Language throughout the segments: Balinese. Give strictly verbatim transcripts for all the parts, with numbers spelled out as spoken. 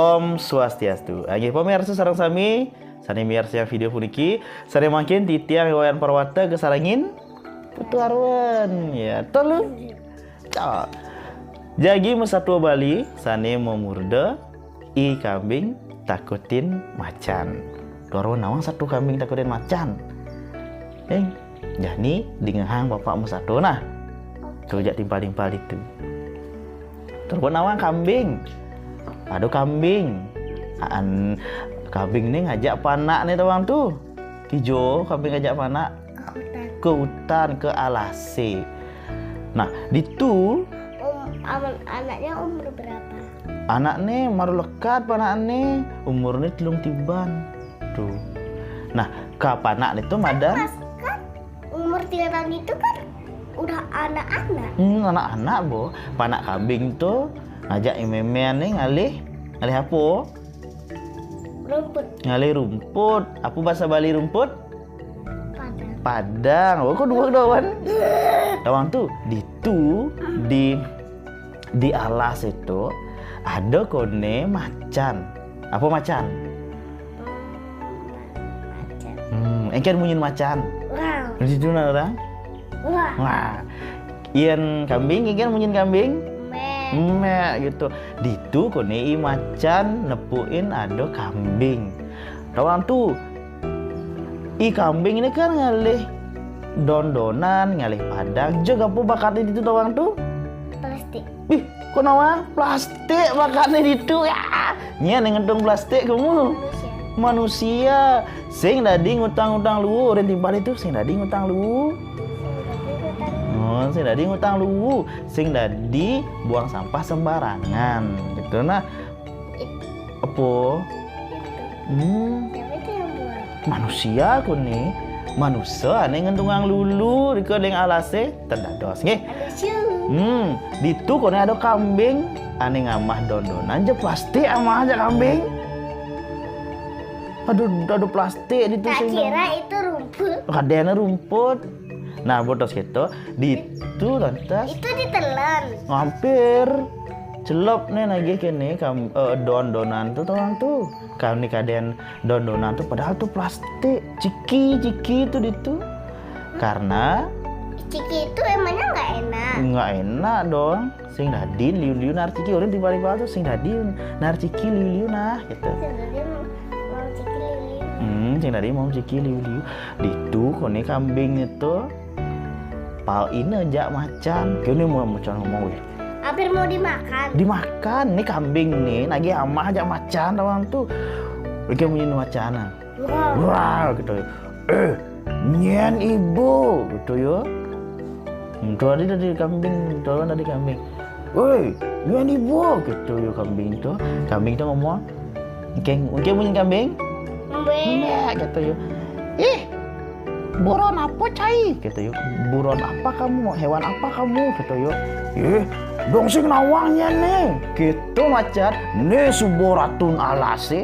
Om Swastiastu. Inggih, pamiarsa sareng sami, sané miarsayang vidéo puniki, sané mangkin titiang Wayan Parwata kasarengin Putu Arwan. Ya, tolu. Cak. Jagi masatua Bali, sané mamurda, I Kambing Takutin Macan. Putu Arwan nawang satua kambing takutin macan. Éh, jani dingehang bapak masatua nah. Tuh jak timpal-timpal itu. Putu Arwan nawang kambing. Aduh kambing. Aan kambing né ngajak panak né tawang tuh. Kijo kambing ngajak panak. Ke hutan, ke alasé. Nah, ditu um, aman, anaknya umur berapa? Anakné maru lekad panakné, umurné telung tiban. Tuh. Nah, ka panakné tuh madan. Pas kan umur tiga tahun itu kan udah anak-anak. Hmm, anak-anak, Bo. Panak kambing tuh ngajak iméméané ngalih, ngalih apa? Rumput. Ngalih rumput. Apa bahasa Bali rumput? Padang. Padang. Oh, kok dua doang? Tawang tuh, ditu di di alas itu ada koné macan. Apa macan? Hmm, macan. Hmm, éngkén munyin macan. Wow. Di situ nah orang. Wah. Wah. Yén kambing, éngkén munyin kambing. Mé. Mé gitu. Ditu koné i macan nepukin ada kambing. Tawang tuh. I kambing ini kan ngalih don-donan, ngalih padang. Jeg apa bakatné ditu tawang tuh? Plastik. Ih, kok nawang plastik bakatné ditu ya? Nyén yang ngentung plastik kamu? Manusia. Manusia. Sing dadi ngutang-ngutang luwu, orang timpal itu sing dadi ngutang luwu. Sing dadi ngutang luwu. Oh, sing dadi ngutang luwu. Sing dadi buang sampah sembarangan. Gitu nah. Apa? Hmm. Siapa itu yang buat? Manusia koné. Manusia ané ngentungang luwu rika deng alasé tedados nggih. Aduh, syuh. Hmm, ditu koné ada kambing ané ngamah don-donan je plastik amah aja kambing. Aduh, aduh plastik ditu. Tak sing kira itu rumput. Kadéna rumput. Nah, botos gitu. Ditu lantas. Itu ditelan. Hampir. Celop né nagih kéné kam, eh, don-donan tuh tawang tuh. Kami kadén don-donan tuh padahal tuh plastik. Ciki, ciki tuh ditu. Karena ciki itu emangnya nggak enak? Nggak enak dong. Sing dadi liu-liu nar ciki, orang tiba-tiba tuh sing dadi nar ciki liu-liu nah gitu. Sing dadi mau, mau ciki liu-liu. Hmm, sing dadi mau ciki liu-liu. Ditu koné kambing itu pal ina jak macan. Kene mau macan ngomong weh. Hampir mau dimakan. Dimakan nih kambing nih, nagih amah jak macan tawang tuh. Oke, munyi macan. Wah. Wah, gitu. Eh, nyén ibu, gitu ya. Hmm, tuh ada dari kambing, tuh ada dari kambing. Woi, nyén ibu, gitu ya kambing tuh. Kambing tuh ngomong, "Engkeng, engkeng munyi kambing?" Mbak, gitu ya. "Ih, buron apa cai?" Gitu ya. "Buron apa kamu? Hewan apa kamu?" Gitu ya. "Ih, dong sing nawangnya nih." Gitu macan, "Nih subo ratun alase."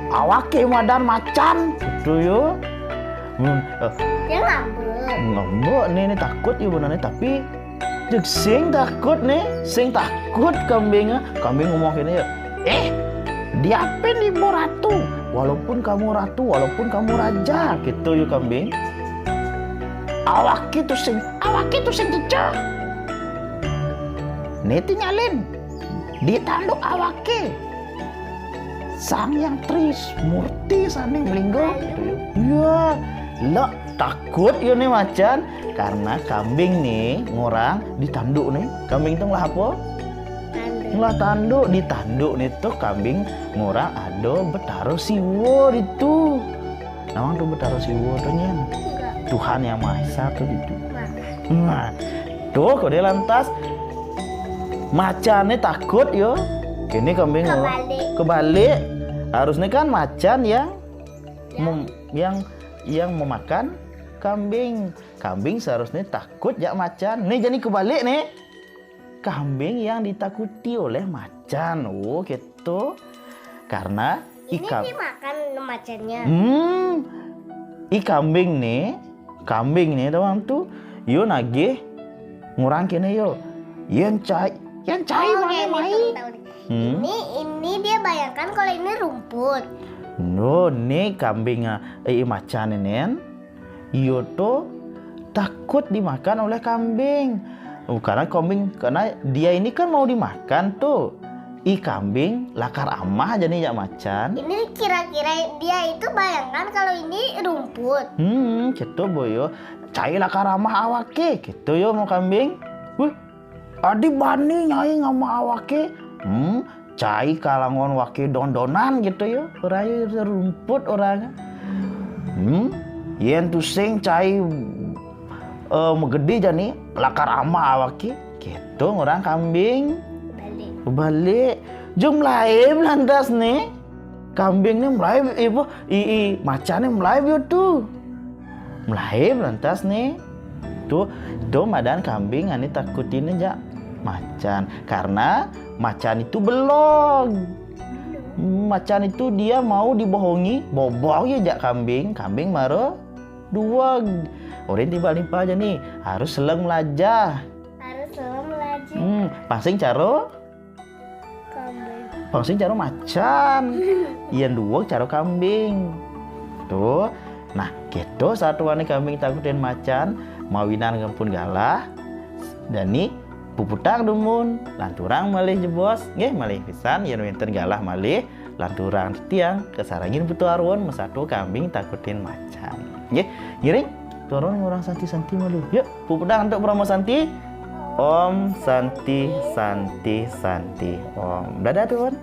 Awake madan macan gitu yo. Hmm, eh, dia ngambek. Ngambek nih, nih takut ya benarnya, tapi jeg sing takut nih, sing takut kambingnya. Kambing ngomong gini ya, "Eh, diapin ibu ratu? Walaupun kamu ratu, walaupun kamu raja," gitu yuk kambing. "Awake tuh sing, awake tuh sing cecek." Nih tinggalin, ditanduk awake. Sang Hyang Tris Murti sané melinggo gitu ya. Iya, lek takut ya nih macan karena kambing nih ngorang ditanduk nih. Kambing tuh ngelah apa? Tanduk. Ngelah tanduk, ditanduk nih tuh kambing ngorang ada Betara Siwa itu. Nawang tuh Betara Siwa tuh nyen. Enggak. Tuhan yang Maha Esa tuh itu. Nah, tuh kok dia lantas macannya takut yo. Kini kambing kebalik. Kebalik. Harusnya kan macan yang mem- yang yang memakan kambing. Kambing seharusnya takut ya macan. Nih jadi kebalik nih. Kambing yang ditakuti oleh macan. Oh, gitu. Karena ini ikan dimakan macannya. Hmm. I kambing nih, kambing nih tawang tuh, yo nagih ngorang kene yo. Yen cai, yen cai oh, mana mai. Hmm. Ini ini dia bayangkan kalau ini rumput. No, ni kambing, ah, eh, macan ini kan. Iyo to takut dimakan oleh kambing. Oh, karena kambing, karena dia ini kan mau dimakan tuh. I kambing lakar amah jani jak macan. Ini kira-kira dia itu bayangkan kalau ini rumput. Hmm, gitu boyo. Cai lakar amah awake, gitu yo mau kambing. Wih, adi bani nyai ngamah awake. Hmm, cai kalangon wake dondonan gitu yo. Raya rumput orang. Hmm, yen tusing cai eh, megede jani lakar amah awake. Gitu orang kambing. Balik. Balik. Jom laib lantas nih. Kambing nih mulai ibu i, i macan nih mulai yo tuh. Mulai lantas nih. Tuh, tuh madan kambing ani takutin aja macan. Karena macan itu belog. Macan itu dia mau dibohongi, bobok ya jak kambing, kambing maro duag. Orang tiba limpa aja nih, harus seleng melajah. Harus selem lagi. Hmm, pangsing caro Kambing. Pangsing caro macan. Yen duweg caro kambing. Tuh. Nah, gitu satuane kambing takutin macan, mawinan ngempun galah. Dani puputang dumun, lanturang malih jebos. Nggih, malih pisan yen wenten galah malih lanturang tiang kesarangin Putu Arwon mesatu kambing takutin macan. Nggih, ngiring turun orang santi-santi malu. Yuk, puputang untuk promo santi. Om santi santi santi om. Dadah tuan.